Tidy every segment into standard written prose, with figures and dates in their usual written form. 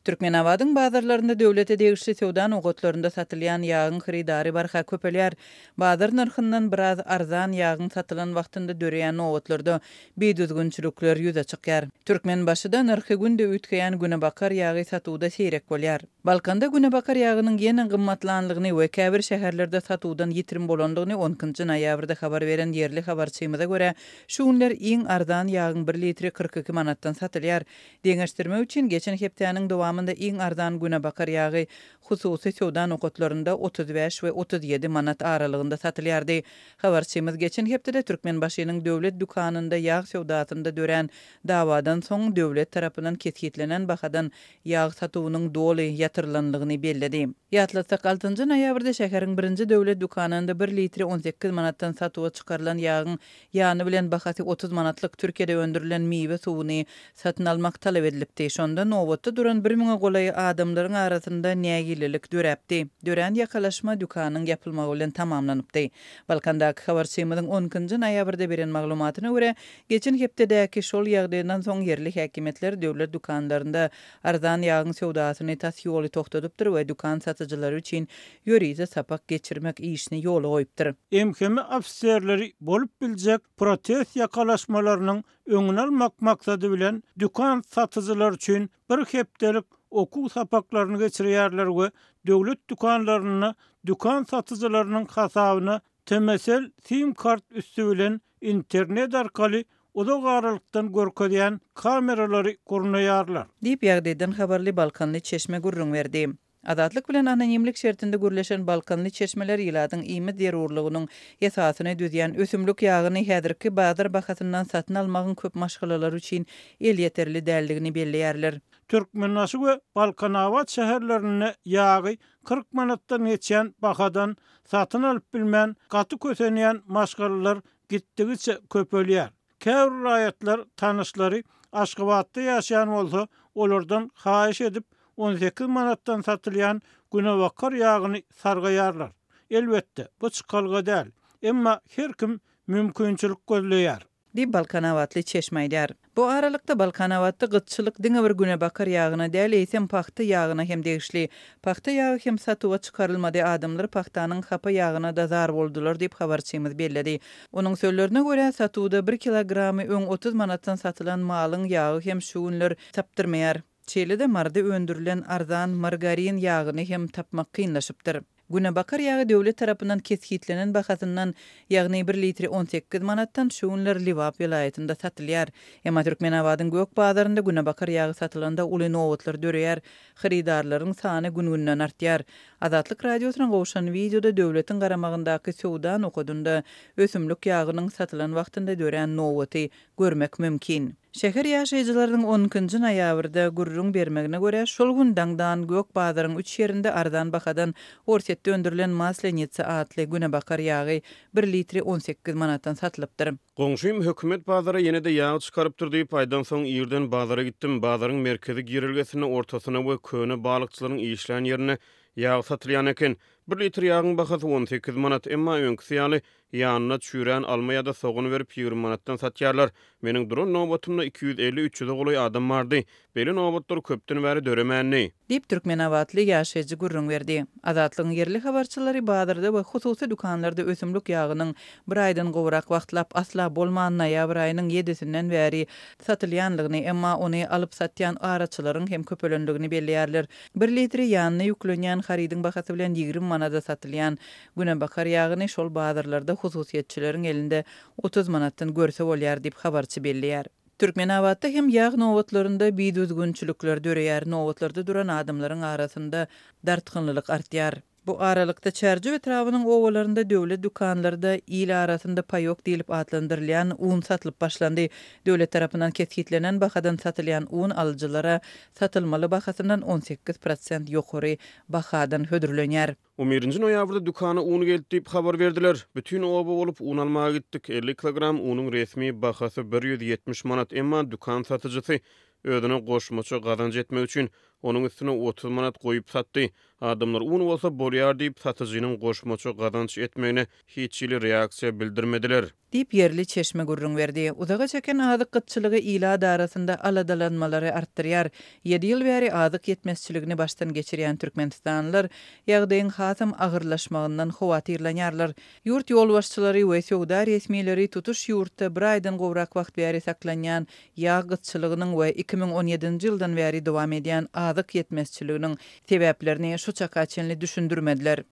Türkmenabadyň bazarlarynda döwlete degişli söwda nokatlarynda satylýan ýagyň hyrydary barha köpelýär. Bazar nyrhyndan biraz arzan ýagyň satylan wagtynda döreýän nobatlarda bidüzgünçilikler ýüze çykýar. Türkmenbaşyda nyrhy günde üýtgeýän günebakar ýagy satuwda seýrek bolýar. Balkanda günebakar ýagynyň ýene gymmatlanlygyny we käbir şäherlerde satuwdan ýitirim bolandygyny on ikinji noýabrda habar beren ýerli habarçymyza görä, şu günler iň arzan ýagyň bir litri 42 manatdan satylýar. Deňeşdirmek üçin, geçen hepdäniň dowamynda iň arzan günebakar ýagy hususy söwda nokatlarynda 35 we 37 manat aralygynda satylýardy. Habarçymyz geçen hepdede Türkmenbaşynyň döwlet dükanynda ýag söwdasynda dörän dawadan soň döwlet tarapyndan kesgitlenen bahadan ýag satuwynyň doly ýatyrylanlygyny belledi. Ýatlatsak, altynjy noýabrda şäheriň birinji döwlet dükanynda bir litri 18 manatdan satuwa çykarylan ýagyň Ýany bilen bahasy 30 manatlyk Türkiýede öndürilen miwe suwuny satyn almak talap edilipdi. Şonda nobatda duran bir müňe golaý adamlaryň arasynda nägilelik döräpdi. Dörän ýakalaşma dükanyň ýapylmagy bilen tamamlanypdy. Balkandaky habarçymyzyň on ikinji noýabrda beren maglumatyna görä, geçen hepdedäki şol ýagdaýdan soň ýerli häkimiýetler döwlet dükanlarynda arzan ýagyň söwdasyny tas ýoly tohtadypdyr we dükan satyjylary üçin ýörite sapak geçirmek işini ýola goýupdyr. MHM ofiserleri bolup biljek protest ýakalaşmalarynyň öňüni almak maksady bilen dükan satyjylar üçin bir hepdelik okuw sapaklaryny geçirýärler we döwlet dükanlarynda dükan satyjylarynyň hasabyna Tmcell sim kart üsti bilen internet arkaly uzak aralykdan görkezýän kameralary gurnaýarlar. Diýip, ýagdaýdan habarly balkanly çeşme gürrüň berdi. Azatlyk bilen anonimlik şertinde gürleşen balkanly çeşmeler ilatyň iýmit zerurlygynyň esasyny düzýän ösümlik ýagyny häzirki bazar bahasyndan satyn almagyň köp maşgalalar üçin elýeterli däldigini belleýärler. Türkmenbaşy we Balkanabat şäherlerinde ýagy 40 manatdan geçýän bahadan satyn alyp bilmän gaty kösenýän maşgalalar gitdigiçe köpelýär. Käbir raýatlar tanyşlary Aşgabatda ýaşaýan bolsa, olardan haýyş edip, 18 manatdan satylýan günebakar ýagyny sargaýarlar. Elbetde, bu çykalga däl. Emma her kim mümkinçilik gözleýär. Diýip, balkanabatly çeşme aýdýar. Bu aralykda, Balkanabatda gytçylyk diňe bir günebakar ýagyna däl, eýsem, pagta ýagyna hem degişli. Pagta ýagy hem satuwa çykarylmady, adamlar pagtanyň hapa ýagyna-da zar boldular diýip, habarçymyz belledi. Onuň sözlerine görä, satuwda bir kilogramy öň 30 manatdan satylan malyň ýagy hem şu günler tapdyrmaýar. Şeýle-de, Maryda öndürilen arzan margarin ýagyny hem tapmak kynlaşypdyr. Günebakar ýagy döwlet tarapyndan kesgitlenen bahasyndan, ýagny bir litri 18 manatdan şu günler Lebap welaýatynda satylýar. Emma Türkmenabadyň gök bazarynda günebakar ýagy satylanda uly nobatlar döreýär, hyrydarlaryň sany gün-günden artýar. Azatlyk Radiosyna gowşan wideoda döwletiň garamagyndaky söwda nokadynda ösümlik ýagynyň satylan wagtynda dörän nobaty görmek mümkin. Şäher ýaşaýjylarynyň on ikinji noýabrda gürrüň bermegine görä, şol gün daňdan gök bazaryň üç ýerinde arzan bahadan Orsýetde öndürilen Maslenitsa atly günebakar ýagy bir litri 18 manatdan satylypdyr. Goňşym hökümet bazara ýene-de ýag çykarypdyr diýip aýdansoň irden bazara gitdim. Bazaryň merkezi girelgesinde ortasynda we köne balykçylaryň işlän ýerinde ýag satylýan eken. Bir litr ýagyň bahasy 18 manat, emma öňküsi ýaly Ýanyna çüýrän alma ýa-da sogan berip, 20 manatdan satýarlar. Meniň duran nobatymda 250-300-e golaý adam bardy. Beýle nobatlar köpden bäri döremändi. Diýip, türkmenabatly ýaşaýjy gürrüň berdi. Azatlygyň ýerli habarçylary bazarda we hususy dükanlarda ösümlik ýagynyň bir aýdan gowrak wagtlap asla bolman noýabr aýynyň ýedisinden bäri satylýanlygyny, emma ony alyp-satýan araçylaryň hem köpelenligini belleýärler. Bir litri ýanyna ýüklenýän harydyň bahasy bilen 20 manada satylýan Günebakar ýagyny şol bazarlarda hususyýetçileriň elinde 30 manatdan görse bolýar diýip, habarçy belleýär. Türkmenabatda hem ýag nobatlarynda bidüzgünçilikler döreýär, nobatlarda duran adamlaryň arasynda dartgynlylyk artýar. Bu aralykda, Çärjew etrabynyň obalarynda döwlet dükanlarda il arasynda paýok diýlip atlandyrylýan un satlyp başlandy. Döwlet tarapyndan kesgitlenen bahadan satylýan un alyjylara satylmaly bahasyndan 18 prosent ýokary bahadan hödürlenýär. On birinji noýabrda dükana un geldi diýip habar berdiler. Bütin oba bolup un almaga gitdik. 50 kilogram unuň resmi bahasy 170 manat, emma dükan satyjysy özüne goşmaça gazanç etmek üçin Onuň üstüne 30 manat goýup satdy. Adamlar un bolsa bolýar diýip, satyjynyň goşmaça gazanç etmegine hiç hili reaksiýa bildirmediler. Diýip, ýerli çeşme gürrüň berdi. Uzaga çeken azyk gytçylygy ilat arasynda aladalanmalary artdyrýar. Ýedi ýyl bäri azyk ýetmezçiligini başdan geçirýän türkmenistanlylar ýagdaýyň hasam agyrlaşmagyndan howatyrlanýarlar. Ýurt ýolbaşçylary we söwda resmileri tutuş ýurtda bir aýdan gowrak wagt bäri saklanýan ýag gytçylygynyň we 2017-nji ýyldan bäri dowam edýän azyk ýetmezçiliginiň sebäplerini şu çaka çenli düşündirmediler.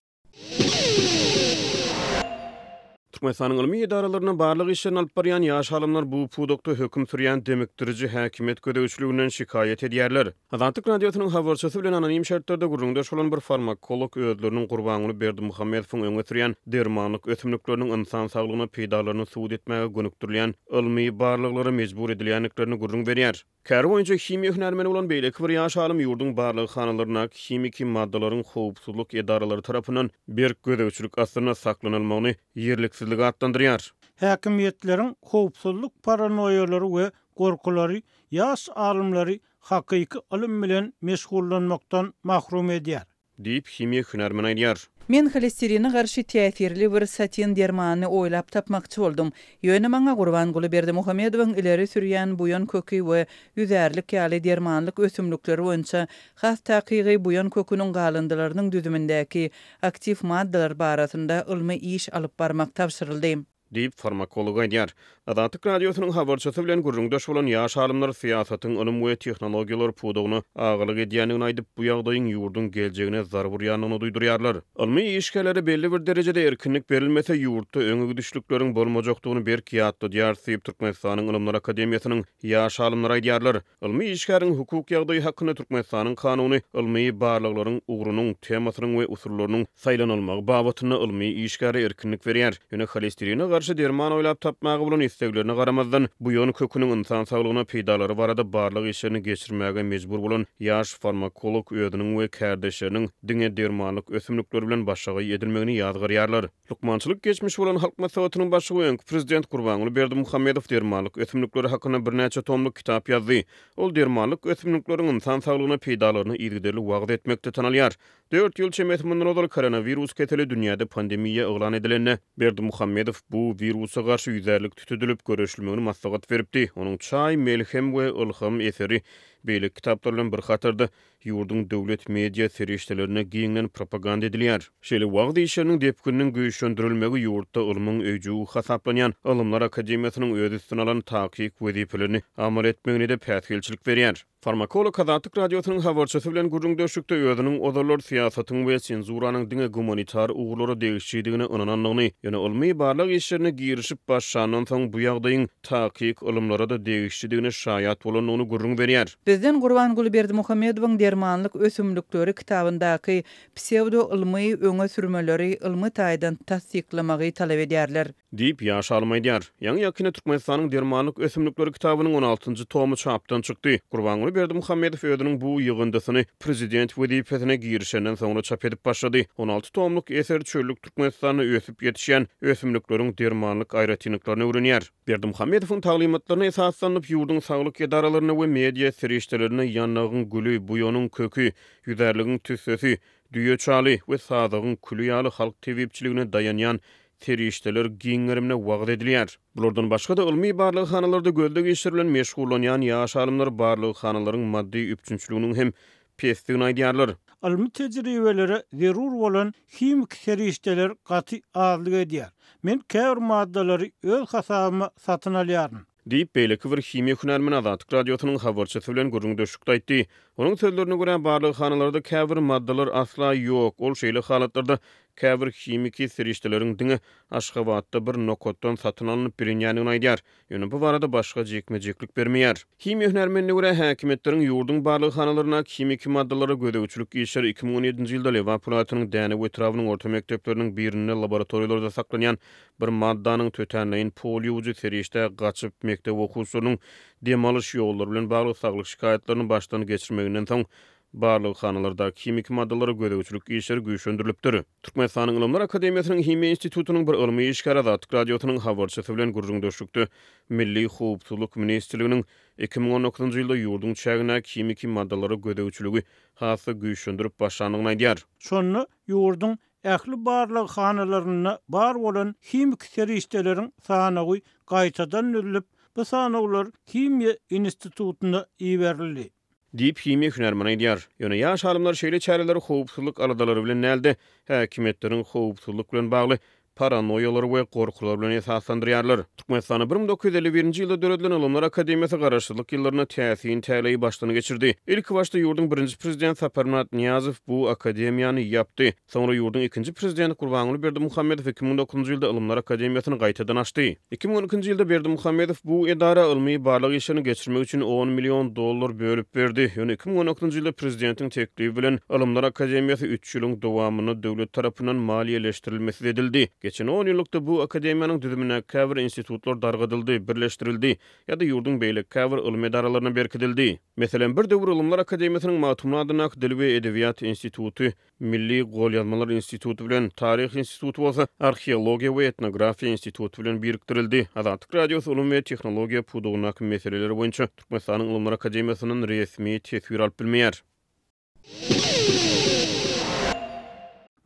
Türkmenistanyň ylmy edaralarynda barlag işlerini alyp barýan ýaş alymlar bu pudakda höküm sürýän demikdiriji häkimiýet gözegçiliginden şikaýat edýärler. Azatlyk Radiosynyň habarçysy bilen anonim şertlerde gürrüňdeş bolan bir farmakolog özleriniň Gurbanguly Berdimuhamedowyň öňe sürýän dermanlyk ösümlikleriniň ynsan saglygyna peýdalaryny subut etmäge gönükdirilýän ylmy barlaglara mejbur edilýändiklerini gürrüň berýär. Käri boýunça himiýa hünärmeni bolan beýleki bir ýaş alym ýurduň barlaghanalaryndaky himiki maddalaryň howpsuzlyk edaralary tarapyndan berk gözegçilik astynda saklanylmagyny ýerliksizlik atlandyrýar. Häkimiýetleriň howpsuzlyk paranoýalary we gorkulary ýaş alymlary hakyky ylym bilen meşgullanmakdan mahrum edýär. Diýip, himiýa hünärmeni aýdýar. Men holesterine garşy täsirli bir satin dermanyny oýlap tapmakçy boldum. Ýöne maňa Gurbanguly Berdimuhamedowyň ileri sürýän buýan köki we ýüzärlik ýaly dermanlyk ösümlikleri boýunça, has takygy buýan köküniň galyndylarynyň düzümindäki aktiw maddalar barasynda ylmy iş alyp barmak tabşyryldy. Diýip, farmakolog aýdýar. Azatlyk Radiosynyň habarçysy bilen gürrüňdeş bolan ýaş alymlar syýasatyň ylym we tehnologiýalar pudagyna agalyk edýändigini aýdyp, bu ýagdaýyň ýurduň geljegine zarba urýandygyny duýdurýarlar. Ylmy işgärlere belli bir derejede erkinlik berilmese, ýurtda öňe gidişlikleriň bolmajakdygyny berk ýatladýarys diýip, Türkmenistanyň Ylymlar akademiýasynyň ýaş alymlary aýdýarlar. Ylmy işgäriň hukuk ýagdaýy hakynda Türkmenistanyň Kanuny ylmy barlaglaryň ugrunyň, temasynyň we usullarynyň saýlanylmagy babatynda ylmy işgäre erkinlik berýär. Ýöne holesterine garşy derman oýlap tapmaga bolan isleglerine garamazdan, buýan köküniň ynsan saglygyna peýdalary barada barlag işlerini geçirmäge mejbur bolan ýaş farmakolog özüniň we kärdeşleriniň diňe dermanlyk ösümlikler bilen başagaý edilmegini ýazgarýarlar. Lukmançylyk geçmişi bolan Halk Maslahatynyň başlygy we öňki prezident Gurbanguly Berdimuhamedow dermanlyk ösümlikleri hakynda birnäçe tomluk kitap ýazdy. Ol dermanlyk ösümlikleriň ynsan saglygyna peýdalaryny yzygiderli wagyz etmekde tanalýar. Dört ýyl çemesi mundan ozal koronawirus keseli dünýäde pandemiýa yglan edilende, Berdimuhamedow bu wirusa garşy ýüzärlik tütedilip göreşilmegini maslahat beripdi. Onuň Çaý, melhem we ylham eseri beýleki kitaplar bilen bir hatarda ýurduň döwlet media serişdelerinde giňden propaganda edilýär. Şeýle wagyz işleriniň depgininiň güýçlendirilmegi ýurtda ylmyň öýjügi hasaplanýan Ylymlar akademiýasynyň öz üstüne alan takyk wezipelerini amal etmegine-de päsgelçilik berýär. Farmakolog Azatlyk Radiosynyň habarçysy bilen gürrüňdeşlikde özüniň ozallar syýasatyň we senzuranyň diňe gumanitar ugurlara degişlidigine ynanandygyny, ýöne ylmy-barlag işlerine girişip başlandan soň bu ýagdaýyň takyk ylymlara-da degişlidigine şaýat bolandygyny gürrüň berýär. Bizden Gurbanguly Berdimuhamedowyň Dermanlyk ösümlikleri kitabyndaky psewdo-ylmy öňe sürmeleri ylmy taýdan tassyklamagy talap edýärler. Diýip, ýaş alym aýdýar. Ýaňy-ýakynda Türkmenistanyň Dermanlyk ösümlikleri kitabynyň on altynjy tomy çapdan çykdy. Gurbanguly Berdimuhamedow özüniň bu ýygyndysyny prezident wezipesine girişenden soňra çap edip başlady. On alty tomluk eser çöllük Türkmenistanda ösüp ýetişýän ösümlikleriň dermanlyk aýratynlyklaryny öwrenýär. Berdimuhamedowyň taglymatlaryna esaslanyp, ýurduň saglyk edaralarynda we media serişdelerinde ýandagyň güli, buýanyň köki, ýüzärligiň tüssesi, düýe çaly we sazagyň küli ýaly halk tebipçiligine daýanýan serişdeler giň gerimde wagyz edilýär. Bulardan başga-da, ylmy barlaghanalarda gözleg işleri bilen meşgullanýan ýaş alymlar barlaghanalaryň maddy üpjünçiliginiň hem pesdigini aýdýarlar. Ylmy tejribelere zerur bolan himiki serişdeler gaty azlyk edýär. Men käbir maddalary öz hasabyma satyn alýaryn. Diýip, beýleki bir himiýa hünärmeni Azatlyk Radiosynyň habarçysy bilen gürrüňdeşlikde aýtdy. Onuň sözlerine görä, barlaghanalarda käbir maddalar asla ýok, ol şeýle halatlarda käbir himiki serişdeleriň diňe Aşgabatda bir nokatdan satyn alnyp bilinýändigini aýdýar. Ýöne bu barada başga jikme-jiklik bermeýär. Himiýa hünärmenine görä, häkimiýetleriň ýurduň barlaghanalaryndaky himiki maddalara gözegçilik işleri 2017-nji ýylda Lebap welaýatynyň Dänew etrabynyň orta mekdepleriniň birinde laboratoriýalarda saklanýan bir maddanyň tötänleýin pol ýuwujy serişdä gaçyp, mekdep okuwçylarynyň dem alyş ýollary bilen bagly saglyk şikaýatlaryny başdan geçirmeginden soň barlaghanalardaky himiki maddalara gözegçilik işleri güýçlendirilipdir. Türkmenistanyň Ylymlar akademiýasynyň Himiýa institutynyň bir ylmy işgäri Azatlyk Radiosynyň habarçysy bilen gürrüňdeşlikde Milli howpsuzlyk ministrliginiň 2019-njy ýylda ýurduň çägindäki himiki maddalara gözegçiligi has-da güýçlendirip başlandygyny aýdýar. Şonda ýurduň ähli barlaghanalarynda bar bolan himiki serişdeleriň sanawy gaýtadan düzlüp, bu sanawlar Himiýa institutyna iberildi. Diýip, himiýa hünärmeni aýdýar. Ýöne ýaş alymlar şeýle çäreleri howpsuzlyk aladalary bilen däl-de, häkimiýetleriň howpsuzlyk bilen bagly paranoýalary we gorkulary bilen esaslandyrýarlar. Türkmenistanda 1951-nji ýylda döredilen Ylymlar akademiýasy garaşsyzlyk ýyllarynda täsin täleýi başdan geçirdi. Ilkibaşda ýurduň birinji prezidenti Saparmyrat Nyýazow bu akademiýany ýapdy. Soňra ýurduň ikinji prezidenti Gurbanguly Berdimuhamedow 2009-njy ýylda Ylymlar akademiýasyny gaýtadan açdy. 2012-nji ýylda Berdimuhamedow bu edara ylmy-barlag işlerini geçirmek üçin on million dollar bölüp berdi. Ýöne 2019-njy ýylda prezidentiň teklibi bilen Ylymlar akademiýasy üç ýylyň dowamynda döwlet tarapyndan maliýeleşdirilmesiz edildi. Geçen on ýyllykda bu akademiýanyň düzümindäki käbir institutlar dargadyldy, birleşdirildi ýa-da ýurduň beýleki käbir ylym edaralaryna berkidildi. Meselem, bir döwür Ylymlar akademiýasynyň Magtymguly adyndaky Dil we edebiýat instituty Milli golýazmalar instituty bilen, Taryh instituty bolsa Arheologiýa we etnografiýa instituty bilen birikdirildi. Azatlyk Radiosy ylym we tehnologiýa pudagyndaky meseleler boýunça Türkmenistanyň Ylymlar akademiýasyndan resmi teswir alyp bilmeýär.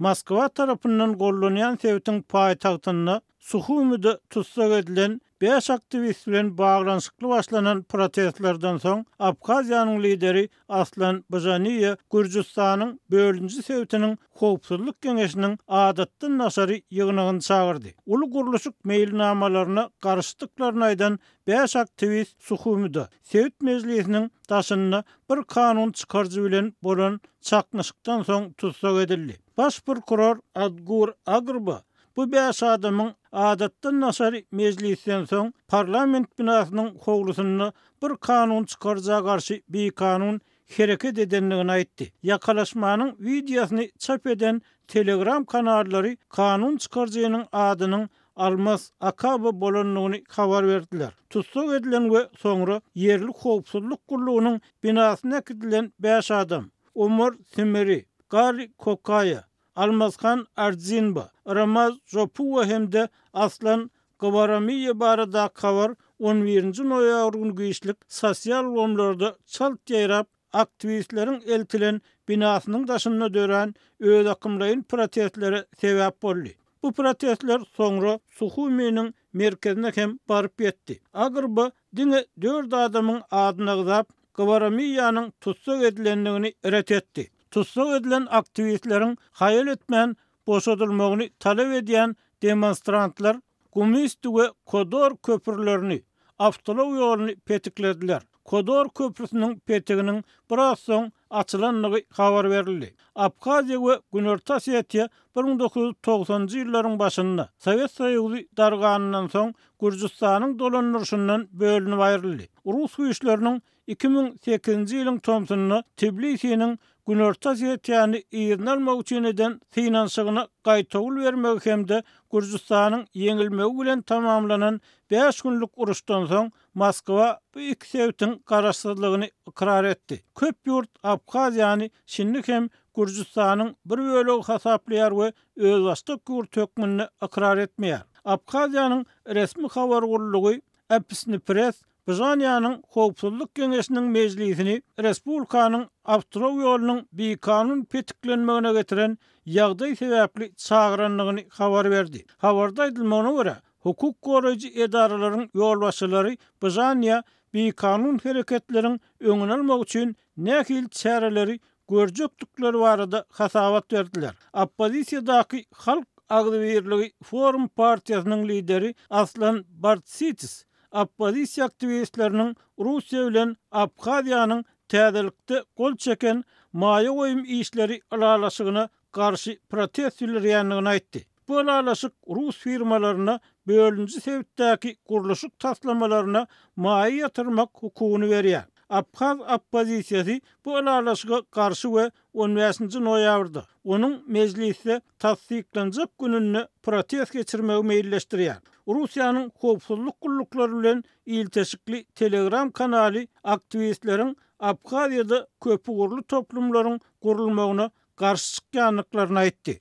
Moskwa tarapyndan gollanýan sebitiň paýtagtynda Suhumide tussag edilen Bäş aktiwist bilen baglanyşykly başlanan protestlerden soň, Abhaziýanyň lideri Aslan Bžaniýa Gürjüstanyň bölüniji sebitiniň Howpsuzlyk geňeşiniň adatdan daşary ýygnagyny çagyrdy. Uly gurluşyk meýilnamalaryna garşydyklaryny aýdan bäş aktiwist Suhumida, sebit mejlisiniň daşynda bir kanun çykaryjy bilen bolan çaknyşykdan soň tussag edildi. Baş prokuror Adgur Agrba Bu bäş adamyň adatdan daşary mejlisden soň parlament binasynyň howlusynda bir kanun çykaryja garşy bikanun hereket edendigini aýtdy. Ýakalaşmanyň wideosyny çap eden Telegram kanallary kanun çykaryjynyň adynyň Almas Akaba bolandygyny habar berdiler. Tussag edilen we soňra ýerli howpsuzlyk gullugynyň binasyna äkidilen bäş adam, Omar Simeri, Garri Kokaýa, Almazhan Ardzinba, Ramaz Jopuwa hem-de Aslan Gwaramiýa baradaky habar on birinji noýabr güni giçlik sosial ulgamlarda çalt ýaýrap, aktiwistleriň eltilen binasynyň daşynda dörän özakymlaýyn protestlere sebäp boldy. Bu protestler soňra Suhuminiň merkezine hem baryp ýetdi. Agrba diňe dört adamyň adyny agzap, Gwaramiýanyň tussag edilendigini ret etdi. Tussag edilen aktiwistleriň haýal etmän boşadylmagyny talap edýän demonstrantlar Gumisti we Kodor köprülerini, awtoulag ýoluny petiklediler. Kodor köprüsiniň petiginiň biraz soň açylandygy habar berildi. Abhaziýa we Günorta Osetiýa 1990-njy ýyllaryň başynda, Sowet Soýuzy darganyndan soň Gürjüstanyň dolandyryşyndan bölünip aýryldy. Rus güýçleriniň 2008-nji ýylyň tomsunda Tbilisiniň Günorta Osetiýany yzyna almak üçin eden synanyşygyna gaýtawul bermegi hem-de Gürjüstanyň ýeňilmegi bilen tamamlanan bäş günlük uruşdan soň Moskwa bu iki sebitiň garaşsyzlygyny ykrar etdi. Köp ýurt Abhaziýany şindi hem Gürjüstanyň bir bölegi hasaplaýar we özbaşdak ýurt hökmünde ykrar etmeýär. Abhaziýanyň resmi habar gullugy Apsni Press Bžaniýanyň Howpsuzlyk geňeşiniň mejlisini respublikanyň awtoulag ýolunyň bikanun petiklenmegine getiren ýagdaý sebäpli çagyrandygyny habar berdi. Habarda aýdylmagyna görä, hukuk goraýjy edaralaryň ýolbaşçylary Bžaniýa bikanun hereketleriň öňüni almak üçin nähili çäreleri görjekdikleri barada hasabat berdiler. Oppozisiýadaky Halk agzybirligi forum partiýasynyň lideri Aslan Bartsitis oppozisiýa aktiwistleriniň Russiýa bilen Abhaziýanyň täzelikde gol çeken maýa goýum işleri ylalaşygyna garşy protest bildirýändigini aýtdy. Bu ylalaşyk rus firmalaryna bölüniji sebitdäki gurluşyk taslamalaryna maýa ýatyrmak hukugyny berýär. Abhaz oppozisiýasy bu ylalaşyga garşy we on bäşinji noýabrda, onuň mejlisde tassyklanjak gününde protest geçirmegi meýilleşdirýär. Russiýanyň howpsuzlyk gulluklary bilen ilteşikli Telegram kanaly aktiwistleriň Abhaziýada köpugurly toplumlaryň gurulmagyna garşy çykýandyklaryny aýtdy.